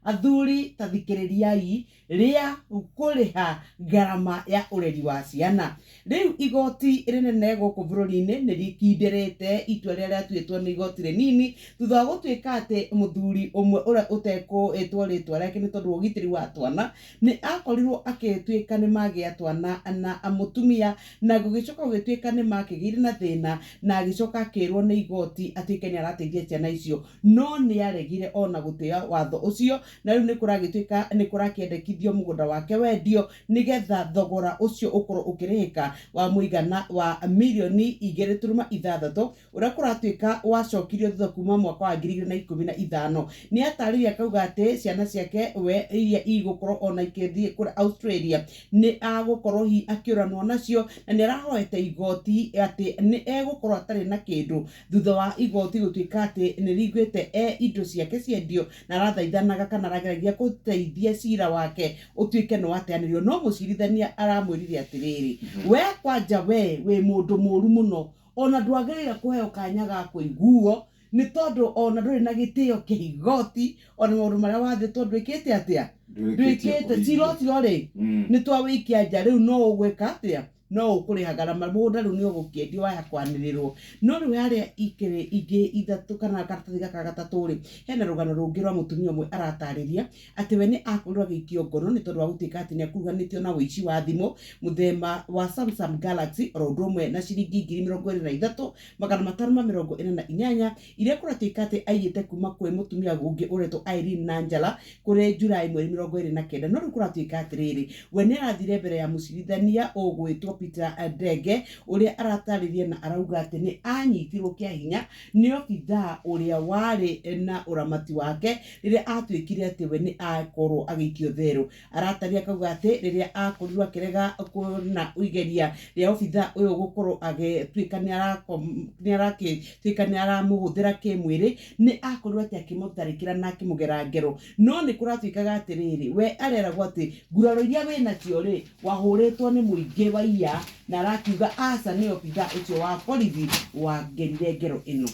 Athuri ta thikĩrĩriai rĩa kũrĩha ngarama ya ũreri wa ciana. Rĩu igoti rĩnene gũkũ bũrũri-inĩ nĩ rĩkindĩrĩte itua rĩrĩa rĩatuĩtwo nĩ igoti rĩnini thutha wa gũtuĩka atĩ mũthuri ũmwe ũrĩa ũtekũĩtwo rĩtwa rĩake nĩ tondũ wa ũgitĩri wa twana nĩ akorirwo agĩtuĩka nĩ magĩa twana na mũtumia na gũgĩcoka gũgĩtuĩka nĩ makĩgĩire na thĩna na agĩcoka akĩrwo nĩ igoti atuĩke nĩ arateithia ciana icio no nĩ aregire ona gũtĩa watho ũcio na rĩu nĩ kũragĩtuĩka nĩ kũrakĩendekithio mũgũnda wake wendio nĩgetha thogora ũcio ũkorwo ũkĩrĩhĩka wa mũigana wa mirioni igĩrĩ turuma ithathatũ ũrĩa kũratuĩka wacokirio thutha kuma mwaka wa 2015. Nĩ atarĩria akauga atĩ ciana ciake we iria igũkorwo ona ikĩthiĩ kũrĩa Australia nĩ agũkorwo hihi akĩũranwo nacio na nĩ arahoete igoti atĩ nĩ egũkorwo atarĩ na kĩndũ thutha wa igoti gũtuĩka atĩ nĩ rĩiguĩte e indo ciake ciendio na arathaithanaga kana arageragia gũteithia cira wake ũtuĩke nĩ wateanĩrio no mũcirithania aramwĩrire atĩrĩrĩ, we kwanja we wĩ mũndũ mũru mũno ona ndwagĩrĩire kũheo kanya ga kũiguo nĩ tondũ ona ndũrĩ na gĩtĩo kĩa igoti ona maũndũ marĩa wathĩtwo ndwĩkĩte atĩa ndwĩkĩte cira ũcio rĩ nĩ twawĩikia nja rĩu no ũgwĩka atĩa no ũkũrĩha ngarama mũgũnda rĩu nĩ ũgũkĩendio waya kwanĩrĩrwo no rĩu harĩa ikĩrĩ ingĩ ithatũ kana karatathi gaka gatatũ rĩ hena rũgano rũngĩ rwa mũtumia ũmwe aratarĩria atĩ we nĩ akorirwo agĩikio ngono nĩ tondũ wa gũtuĩka atĩ nĩ akuruhanĩtio na ũici wa thimũ mũthemba wa Samsung Galaxy oro ũndũ ũmwe na ciringi 23,548 iria kũratuĩka atĩ aiyĩte kuma kwĩ mũtumia ũngĩ ũretwo Irene Nanjala kũrĩ July mweri 29. No rĩu kũratuĩka atĩrĩrĩ, we nĩ arathire mbere ya mũcirithania ũgwĩtwo Peter Ndenge ũrĩa aratarĩria na arauga atĩ nĩ anyitirwo kĩa hinya nĩ obithaa ũrĩa warĩ na ũramati wake rĩrĩa atuĩkire atĩ we nĩ akorwo agĩikio therũ. Arataria akauga atĩ rĩrĩa akorirwo akĩrega kuona igeria rĩa obithaa ũyũ gũkorwo agĩtuĩka nĩ arakĩtuĩka nĩ aramũhũthĩra kĩmwĩrĩ nĩ akorirwo atĩ akĩmũtharĩkĩra na akĩmũgera ngero. No nĩ kũratuĩkaga atĩrĩrĩ, we areragwo atĩ nguraro iria wĩnacio rĩ wahũrĩtwo nĩ mũingĩ waiya na arakiuga aca nĩ obithaa ũcio wa borithi wangerire ngero ĩno.